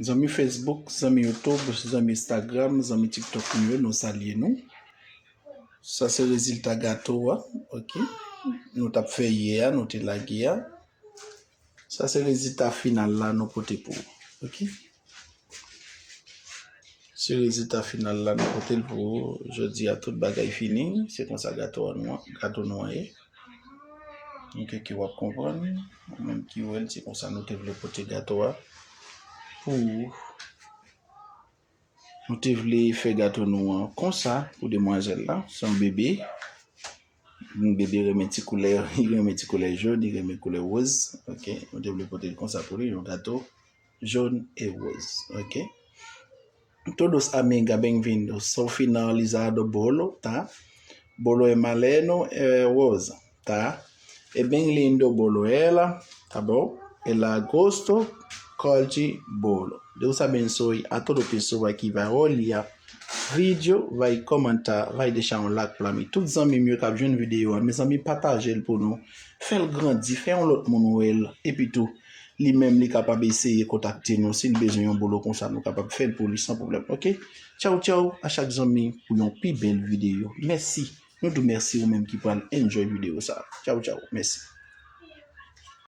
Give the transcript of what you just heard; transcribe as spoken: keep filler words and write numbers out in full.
Zanmi Facebook, zanmi YouTube, zanmi Instagram, zanmi TikTok nou yo, nou salye nou. Sa se rezilta gato a, ok. Nou t ap fè yè a, nou te lage a. Sa se rezilta final la nou pote pou ou, ok. Se rezilta final la nou pote l pou ou. Jodi a tout bagay fini, se konsa gato a nou, gato nou an ye. Ok, ke w ap konprann, ou menm ki wè l, se konsa nou te vle pote gato a pou ou. Nou te vle fè gato nou an konsa pou demwazèl la. Se yon bebe. Yon bebe renmen ti koulè, li renmen ti koulè jòn, li renmen koulè wòz. Ok, nou te vle pote l konsa pou li, yon gato jòn e wòz. Ok. Todos amiga, bem-vindos. Sou finalizado bolo, tá? Bolo é maleno, é rosa, tá? É bem lindo bolo ela, tá bom? Ela gosto, cor de bolo. Deus abençoe a toda pessoa que vai olhar vídeo, vai comentar, vai deixar um like pra mim. Tout zanmi m yo k ap jwenn videyo a, mezanmi, pataje l pou nou. Fè l grandi, fè yon lòt moun wè l. Epi tou, li menm li kapab eseye kontakte nou. Si l bezwen yon bolo konsa, nou kapab fè l pou li san pwoblèm. Ok? Tchaw, tchaw, a chak zanmi pou yon pi bèl videyo. Mèsi. Nou di w mèsi ou menm ki pral enjoy videyo sa. Tchaw, tchaw. Mèsi.